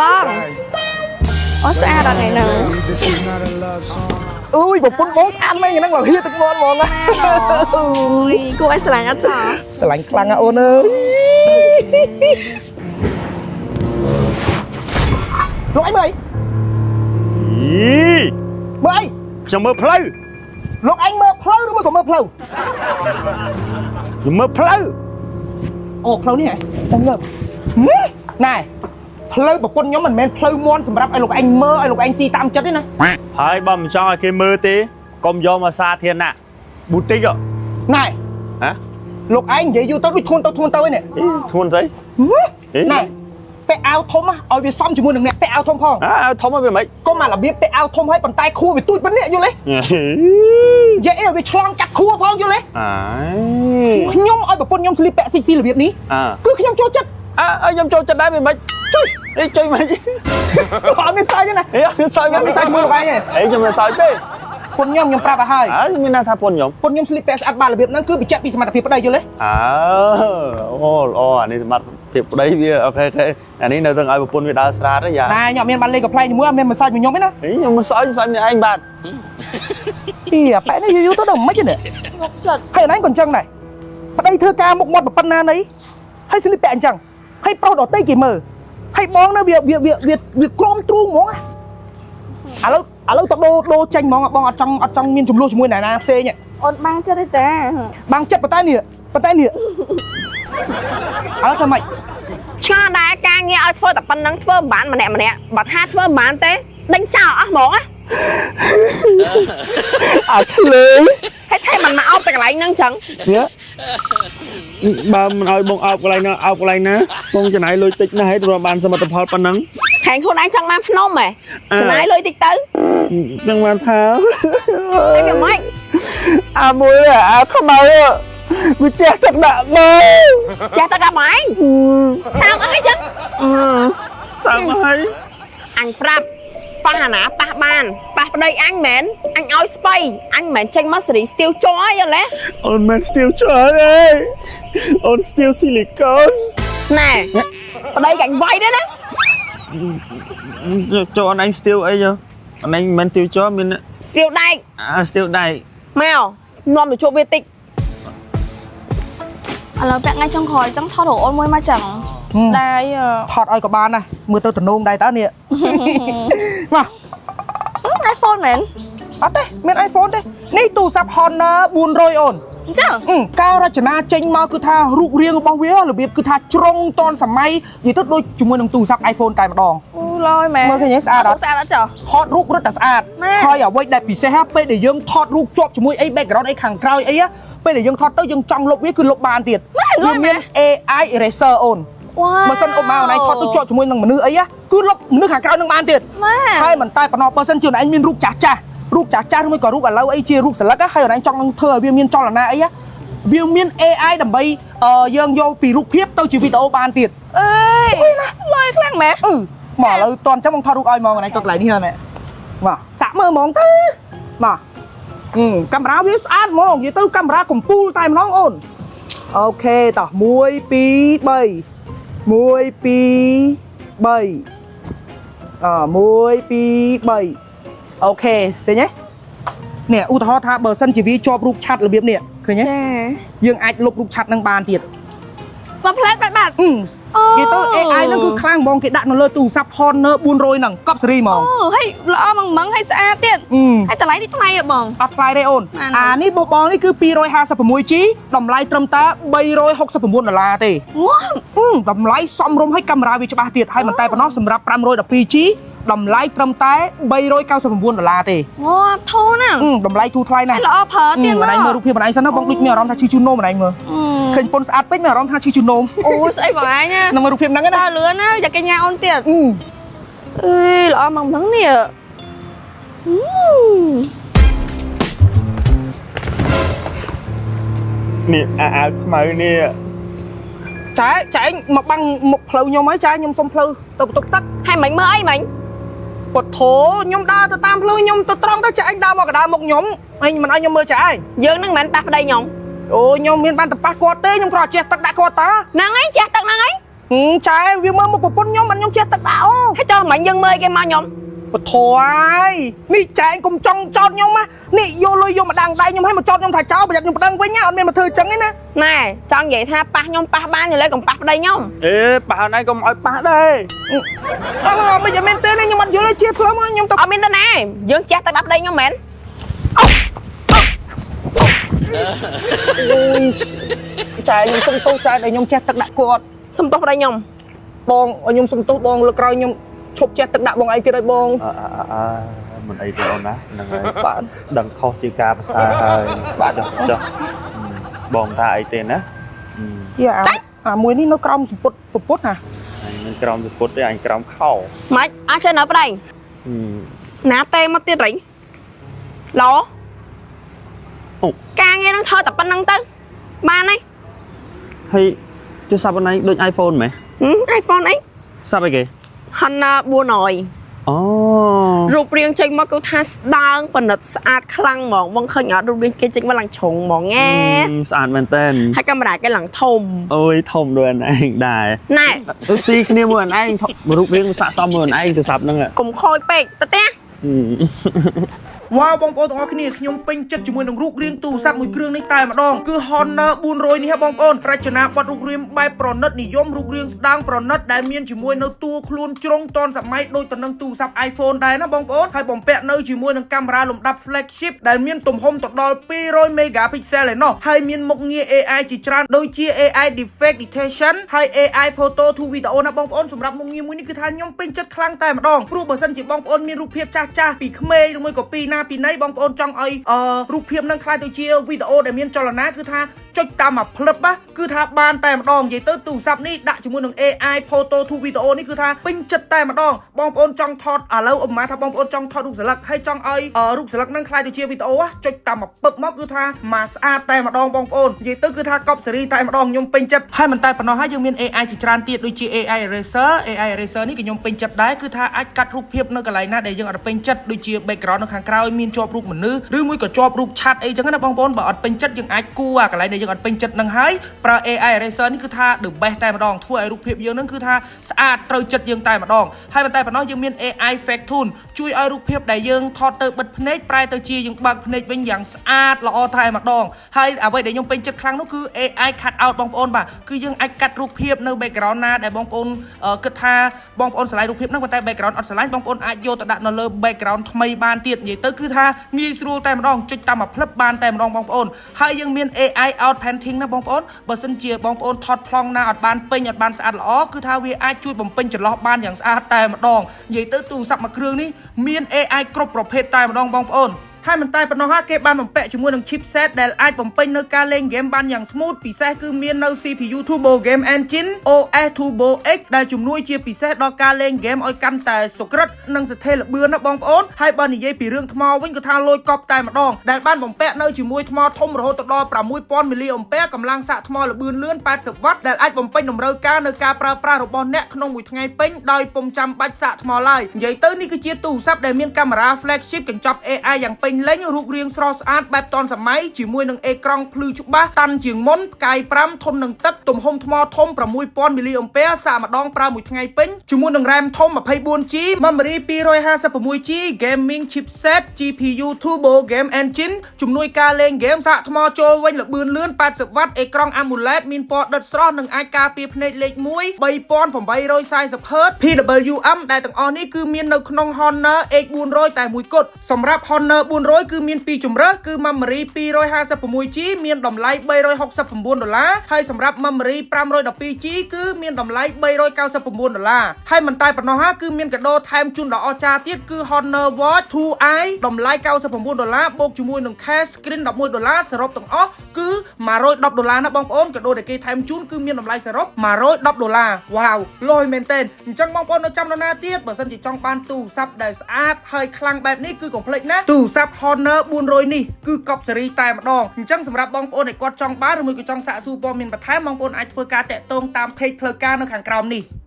បងអូស្អាតដល់ថ្ងៃហ្នឹង This is not a love song. អើយប្រពន្ធបងស្អាតមែនហ្នឹងឡើងហៀទឹកមាត់ហ្មងណា អូយគួរឲ្យស្រឡាញ់អត់ចោ ស្រឡាញ់ខ្លាំងណាស់អូនអើយលោកឯងមើលអី យី មើលអី ខ្ញុំមើលផ្លូវ លោកឯងមើលផ្លូវឬមួយក៏មើលផ្លូវ ខ្ញុំមើលផ្លូវ អូផ្លូវនេះហ៎បងងើបណែផ្លូវប្រពន្ធខ្ញុំមិនមែនផ្លូវមន់សម្រាប់ឲ្យលោកឯងមើលឲ្យលោកឯងស៊ីតាមចិត្តទេណា ហើយបើមិនចង់ឲ្យគេមើលទេកុំយកមកសាធារណៈប៊ូទិកហ៎ ណែ ហ៎ លោកឯងនិយាយយូរទៅដូចធ្ងន់ទៅធ្ងន់ទៅឯនេះ អីធ្ងន់ស្អី អី ណែពាក់អាវធំឲ្យវាសមជាមួយនឹងអ្នកពាក់អាវធំផង អើធំហើយវាមិន កុំអារបៀបពាក់អាវធំឲ្យប៉ុន្តែខួរវាទូចប៉ុណ្នេះយល់ទេនិយាយអីឲ្យវាឆ្លងកាត់ខួរផងយល់ទេ អើ ខ្ញុំឲ្យប្រពន្ធខ្ញុំស្លៀកពាក់ស៊ីស៊ីរបៀបនេះ អើ គឺខ្ញុំចូលចិត្ត អើខ្ញុំចូលចិត្តដែរវាមិន ជួយ អីជួយមិន អត់មានសើចទេណា អីអត់មានសើច ខ្ញុំមានសើចជាមួយលោកឯងទេ អីខ្ញុំមិនសើចទេ ពុនខ្ញុំខ្ញុំប្រាប់ឲ្យហើយ អើមានណាថាពុនខ្ញុំ ពុនខ្ញុំស្លៀកពាក់ស្អាតបានរបៀបហ្នឹងគឺបញ្ជាក់ពីសមត្ថភាពប្តីយល់ទេ អើអូល្អអានេះសមត្ថភាពប្តីវា OK OK អានេះនៅទាំងឲ្យប្រពន្ធវាដើរស្រាតទេយ៉ា ណែខ្ញុំអត់មានបានលេងកំប្លែងជាមួយអត់មានមិនសើចមួយខ្ញុំទេណា អីខ្ញុំមិនសើចសើចម្នាក់ឯងបាទ ពីអាប៉ែនេះយូរយូរទៅដល់មិនទេនេះ ងប់ចិត្ត ហើយអនឯងក៏អញ្ចឹងដែរប្តីធ្វើការមុខមាត់ប៉ុណ្ណាណីហើយស្លៀកពាក់អញ្ចឹងហើយប្រុសដតីគេមើលហើយបងនៅវាវាវាវាវាក្រមទ្រូងហ្មងឥឡូវឥឡូវទៅដូរដូរចេញហ្មងបងអត់ចង់អត់ចង់មានចំនួនជាមួយអ្នកណាផ្សេងទេ អូនបាំងចិត្តទេចា បាំងចិត្តប៉ុន្តែនេះប៉ុន្តែនេះឥឡូវធ្វើម៉េច ឆ្ងល់ដែរការងារឲ្យធ្វើតែប៉ុណ្្នឹងធ្វើមិនបានម្នាក់ម្នាក់បើថាធ្វើមិនបានទេដេញចោលអស់ហ្មងណា អាឆ្លើយ ហើយថែមមិនមកអោបតែកន្លែងហ្នឹងចឹង នេះបើមិនឲ្យបងអោបកន្លែងណាអោបកន្លែងណាបងចំណាយលុយតិចណាស់ហើយទម្រាំបានសមិទ្ធផលប៉ុណ្ណឹង ខែងខ្លួនឯងចង់បានភ្នំហ៎ចំណាយលុយតិចទៅ នឹងបានថា តែវាមិន អាមួយអាខ្មៅវាចេះទឹកដាក់បង ចេះតែដល់បងឯងសើមអីចឹង សាំហើយ អញប្រាប់ប៉ះអាណាប៉ះបានប៉ះប្តីអញមែនអញឲ្យស្បៃអញមិនមែនចេញមកសេរីស្ទៀវចោលយល់ទេ អូនមិនស្ទៀវចោលទេអូនស្ទៀវស៊ីលីកូន ណែប្តីកាញ់វាយទេណា ចូលអូនឯងស្ទៀវអីយោអូនឯងមិនស្ទៀវចោលមាន ស្ទៀវដែក អាស្ទៀវដែក មកនាំទៅជួបវាតិច ឥឡូវពាក់ថ្ងៃចុងក្រោយចង់ថតរូបអូនមួយមកចឹងដែរ ថតឲ្យក៏បានដែរមើលទៅទំនងដែរតើនេះ មក iPhone មែន អត់ទេមាន iPhone ទេនេះទូរស័ព្ទ Honor 400អូន អញ្ចឹង អឺការរចនាចេញមកគឺថារូបរាងរបស់វារបៀបគឺថាជ្រុងតនសម័យនិយាយទៅដូចជាមួយនឹងទូរស័ព្ទ iPhone តែម្ដង អូឡយមែន មើលឃើញទេស្អាតអត់ ស្អាតអត់ចុះ ថតរូបរត់តែស្អាត ម៉ែ ហើយអ្វីដែលពិសេសហ่ะពេលដែលយើងថតរូបជាប់ជាមួយអី background អីខាងក្រោយអីហ៎ពេលដែលយើងថតទៅយើងចង់លុបវាគឺលុបបានទៀត ម៉ែលុយ មាន AI eraser អូន វ៉ាវ បើសិនអូម៉ាអូនឯងថតទៅជាប់ជាមួយនឹងមនុស្សអីហ៎គឺលុបមនុស្សខាងក្រោយនឹងបានទៀត ម៉ែ ហើយមិនតែប៉ុណ្ណោះបើសិនជាអូនឯងមានរូបចាស់ចាស់រូបចាស់ចាស់ឬមួយក៏រូបឥឡូវអីជារូបសិលឹកហ៎ហើយអូនឯងចង់នឹងធ្វើឲ្យវាមានចលនាអីហ៎វាមាន AI ដើម្បីយើងយកពីរូបភាពទៅជាវីដេអូបានទៀត អើយលយខ្លាំងមែន អឺមកឥឡូវតន់ចឹងបងថតរូបឲ្យហ្មងអូនឯងទៅកន្លែងនេះហ្នឹងមកសាក់មើលហ្មងទៅមកអឺកាមេរ៉ាវាស្អាតហ្មងនិយាយទៅកាមេរ៉ាកំពូលតែម្ដងអូន OK តោះ1 2 3 1 2 3អ1 2 3 OK ឃើញទេនេះឧទាហរណ៍ថាបើសិនជាវាជាប់រូបឆាត់របៀបនេះឃើញទេ ចា យើងអាចលុបរូបឆាត់នឹងបានទៀត មកផ្លែតបាត់បាត់ អឺ អូ និយាយទៅ AI ហ្នឹងគឺខ្លាំងហ្មងគេដាក់នៅលើទូរស័ព្ទ Honor 400ហ្នឹងកប់សេរីហ្មង អូហើយល្អម៉ងម៉ងហើយស្អាតទៀត អឺ ហើយតម្លៃនេះថ្លៃហ៎បង អត់ថ្លៃទេអូន បាន អានេះបងបងនេះគឺ 256G តម្លៃត្រឹមតែ369ដុល្លារទេ វ៉ា អឺតម្លៃសមរម្យឲ្យកាមេរ៉ាវាច្បាស់ទៀតហើយមិនតែប៉ុណ្ណោះសម្រាប់ 512G តម្លៃត្រឹមតែ399ដុល្លារទេ វ៉ាធូរណាស់ អឺតម្លៃធូរថ្លៃណាស់ ហើយល្អប្រើទៀត ម្ មើ ល៉េះមើលរូបភាពម្ល៉េះសិនណាបងដូចមានអារម្មណ៍ថាឈឺជូននោមម្ល៉េះមើលឃើញពុនស្អាតពេកមានអារម្មណ៍ថាឈឺជូននោម អូស្អីបងឯងណា នឹងមើលរូបភាពហ្នឹងណា តើលឿនណាយ៉ាកញ្ញាអូនទៀត អឺ អើយល្អម៉ងម៉ងនេះអឺ នេះអាអាវខ្មៅនេះ ចែចែងមកបាំងមុខផ្លូវខ្ញុំហើយចែខ្ញុំសុំផ្លូវទៅបន្ទប់ទឹក ហើយមិញមើលអីមិញ ពុទ្ធោខ្ញុំដើរទៅតាមផ្លូវខ្ញុំទៅត្រង់ទៅចែងដើរមកកណ្ដាលមុខខ្ញុំឯងមិនឲ្យខ្ញុំមើលចែឯង យើងនឹងមិនមែនប៉ះប្តីខ្ញុំ អូខ្ញុំមានបានតប៉ះគាត់ទេខ្ញុំគ្រាន់តែជះទឹកដាក់គាត់តា ហ្នឹងឯងចេះទឹកហ្នឹងឯង ហឹមចែវាមើលមុខប្រពន្ធខ្ញុំមិនខ្ញុំជះទឹកដាក់អូ ហើយចុះ មិញយើងមើលគេមកខ្ញុំ ពធហើយនេះចែងកុំចង់ចោតខ្ញុំណានេះយកលុយយកមកដាំងដៃខ្ញុំឲ្យមកចោតខ្ញុំថាចោលប្រយ័ត្នខ្ញុំប្តឹងវិញណាអត់មានមកធ្វើចឹងទេណា ណែចង់និយាយថាប៉ះខ្ញុំប៉ះបានឥឡូវកុំប៉ះប្តីខ្ញុំ អេប៉ះអនឯងកុំឲ្យប៉ះដែរ អត់អត់មិនមែនទេខ្ញុំអត់យល់ទេជាផ្លូវមកខ្ញុំទៅ អត់មានទៅណាយើងចេះទៅដល់ប្តីខ្ញុំមែន អូយចែខ្ញុំសុំទោសចែដែលខ្ញុំចេះទឹកដាក់គាត់ សុំទោសប្តីខ្ញុំ បងឲ្យខ្ញុំសុំទោសបងលើកក្រោយខ្ញុំឈប់ចេះទឹកដាក់បងឯងទៀតហើយបង អើអើមិនអីទេអូនណាហ្នឹងហើយ បាទ ដឹងខុសជាការប្រសើរហើយ បាទ ចុះចុះបងថាអីទេណា យាអាអាមួយនេះនៅក្រោមសម្ពុតពពុតណា អញមិនក្រោមសពុតទេអញក្រោមខោ ម៉េចអត់ចេះនៅប្តីណាទេមកទៀតរីឡ អូ ការងារនឹងធ្វើតែប៉ុណ្្នឹងទៅបានហើយ ហើយទូរស័ព្ទអនឯងដូច iPhone មែន ហឹម iPhone អី ស័ព្ទអីគេ Honor 400 អូ រូបរាងចេញមកគឺថាស្ដើងប៉និតស្អាតខ្លាំងហ្មងបងឃើញអត់រូបរាងគេចេញមកឡើងជ្រុងហ្មងណែ ស្អាតមែនតើ ហើយកាមេរ៉ាគេឡើងធំ អូយធំដូចអនឯងដែរ ណែ ទៅស៊ីគ្នាមួយអនឯងរូបរាងវាស័ក្តិសមមួយអនឯងទូរស័ព្ទហ្នឹង កុំខូចពេកទៅផ្ទះ វ៉ាវបងប្អូនទាំងអស់គ្នាខ្ញុំពេញចិត្តជាមួយនឹងរូបរាងទូរស័ព្ទមួយគ្រឿងនេះតែម្ដងគឺ Honor 400នេះហ៎បងប្អូនរចនាបថរូបរាងបែបប្រណិតនិយមរូបរាងស្ដើងប្រណិតដែលមានជាមួយនៅតួខ្លួនជ្រុងតនសម័យដូចទៅនឹងទូរស័ព្ទ iPhone ដែរណាបងប្អូនហើយបំពាក់នៅជាមួយនឹងកាមេរ៉ាលំដាប់ flagship ដែលមានទំហំទៅដល់200 megapixel ឯណោះហើយមានមុខងារ AI ជាច្រើនដូចជា AI Deepfake Detection ហើយ AI Photo to Video ណាបងប្អូនសម្រាប់មុខងារមួយនេះគឺថាខ្ញុំពេញចិត្តខ្លាំងតែម្ដងព្រោះបើសិនជាបងប្អូនមានរូបភាពចាស់ចាស់ពីក្មេងឬមួយក៏ពីណាពីណីបងប្អូនចង់ឲ្យអឺរូបភាពនឹងក្លាយទៅជាវីដេអូដែលមានចលនាគឺថាចុចតាមមួយផ្លឹបណាគឺថាបានតែម្ដងនិយាយទៅទូរស័ព្ទនេះដាក់ជាមួយនឹង AI Photo to Video នេះគឺថាពេញចិត្តតែម្ដងបងប្អូនចង់ថតឥឡូវឧបមាថាបងប្អូនចង់ថតរូបស្លឹកហើយចង់ឲ្យរូបស្លឹកនឹងក្លាយទៅជាវីដេអូចុចតាមមួយពឹបមកគឺថាមកស្អាតតែម្ដងបងប្អូននិយាយទៅគឺថាកប់សេរីតែម្ដងខ្ញុំពេញចិត្តហើយមិនតែប៉ុណ្ណោះហើយយើងមាន AI ជាច្រើនទៀតដូចជា AI Eraser AI Eraser នេះក៏ខ្ញុំពេញចិត្តដែរគឺថាអាចកាត់រូបភាពនៅកន្លែងណាដែលយើងអត់ពេញចិត្តដូចជា background នៅខាងក្រោយមានជាប់រូបមនុស្សឬមួយក៏ជាប់រូបឆាត់អីចឹងណាបងប្អូនបើអត់ពេញចិត្តយើងអាចគូអាកន្លែងដែលយើងអត់ពេញចិត្តនឹងហើយប្រើ AI Eraser នេះគឺថា the best តែម្ដងធ្វើឲ្យរូបភាពយើងនឹងគឺថាស្អាតត្រូវចិត្តយើងតែម្ដងហើយមិនតែប៉ុណ្ណោះយើងមាន AI Face Tune ជួយឲ្យរូបភាពដែលយើងថតទៅបិទភ្នែកប្រែទៅជាយើងបើកភ្នែកវិញយ៉ាងស្អាតល្អតែម្ដងហើយអ្វីដែលខ្ញុំពេញចិត្តខ្លាំងនោះគឺ AI cut out បងប្អូនបាទគឺយើងអាចកាត់រូបភាពនៅ background ណាដែលបងប្អូនគិតថាបងប្អូនឆ្លៃរូបភាពហ្នឹងប៉ុន្តែ background អត់ឆ្លាញ់បងប្អូនអាចយកទៅដាក់នៅលើ background ថ្មីបានទៀតនិយាយទៅគឺថាងាយស្រួលតែម្ដងចុចតាមមួយផ្លឹបបានតែម្ដងបងប្អូនហើយយើងមាន AI out painting ណាបងប្អូនបើសិនជាបងប្អូនថតប្លង់ណាអត់បានពេញអត់បានស្អាតល្អគឺថាវាអាចជួយបំពេញចន្លោះបានយ៉ាងស្អាតតែម្ដងនិយាយទៅទូរស័ព្ទមួយគ្រឿងនេះមាន AI គ្រប់ប្រភេទតែម្ដងបងប្អូនហើយមិនតែប៉ុណ្ណោះហើយគេបានបំពាក់ជាមួយនឹង chipset ដែលអាចបំពេញនៅការលេងហ្គេមបានយ៉ាង smooth ពិសេសគឺមាននៅ CPU Turbo Game Engine OS Turbo X ដែលជំនួយជាពិសេសដល់ការលេងហ្គេមឲ្យកាន់តែសុក្រិតនិងស្ថិរល្បឿនណាបងប្អូនហើយបើនិយាយពីរឿងថ្មវិញគឺថាលយកប់តែម្ដងដែលបានបំពាក់នៅជាមួយថ្មធំរហូតដល់6000មីលីអំពែកម្លាំងសាកថ្មល្បឿនលឿន80វ៉ាត់ដែលអាចបំពេញតម្រូវការនៅការប្រើប្រាស់របស់អ្នកក្នុងមួយថ្ងៃពេញដោយពុំចាំបាច់សាកថ្មឡើយនិយាយទៅនេះគឺជាទូរស័ព្ទដែលមានកាមេរ៉ា flagship កញ្ចប់ AI យ៉ាងពេញលេញរូបរាងស្រស់ស្អាតបែបទាន់សម័យជាមួយនឹងអេក្រង់ភ្លឺច្បាស់តាន់ជាងមុនផ្កាយ5ធន់នឹងទឹកទំហំថ្មធំ6000មីលីអំពែសាកម្ដងប្រើមួយថ្ងៃពេញជាមួយនឹង RAM ធំ 24GB memory 256GB gaming chipset GPU Turbo Game Engine ជំនួយការលេងហ្គេមសាកថ្មចូលវិញល្បឿនលឿន80វ៉ាត់អេក្រង់ AMOLED មានពណ៌ដិតស្រស់និងអាចការពារភ្នែកលេខ1 3840 Hz PWM ដែលទាំងអស់នេះគឺមាននៅក្នុង Honor X400 តែមួយគត់សម្រាប់ Honor 400គឺមានពីរជម្រើសគឺ memory 256GB មានតម្លៃ369ដុល្លារហើយសម្រាប់ memory 512GB គឺមានតម្លៃ399ដុល្លារហើយមិនតែប៉ុណ្ណោះហាគឺមានកាដូថែមជូនដល់អស្ចារ្យទៀតគឺ Honor Watch 2i តម្លៃ99ដុល្លារបូកជាមួយនឹង case screen 11ដុល្លារសរុបទាំងអស់គឺ110ដុល្លារណាបងប្អូនកាដូដែលគេថែមជូនគឺមានតម្លៃសរុប110ដុល្លារវ៉ាវលយមែនទែនអញ្ចឹងបងប្អូននៅចាំនរណាទៀតបើសិនជាចង់បានទូរស័ព្ទដែលស្អាតហើយខ្លាំងបែបនេះគឺកុំភ្លេចណាទូរស័ព្ទ Honor 400នេះគឺកប់សេរីតែម្ដងអញ្ចឹងសម្រាប់បងប្អូនដែលគាត់ចង់បានឬមួយក៏ចង់សាកសួរព័ត៌មានបន្ថែមបងប្អូនអាចធ្វើការតាក់ទងតាម page ផ្លូវការនៅខាងក្រោមនេះ។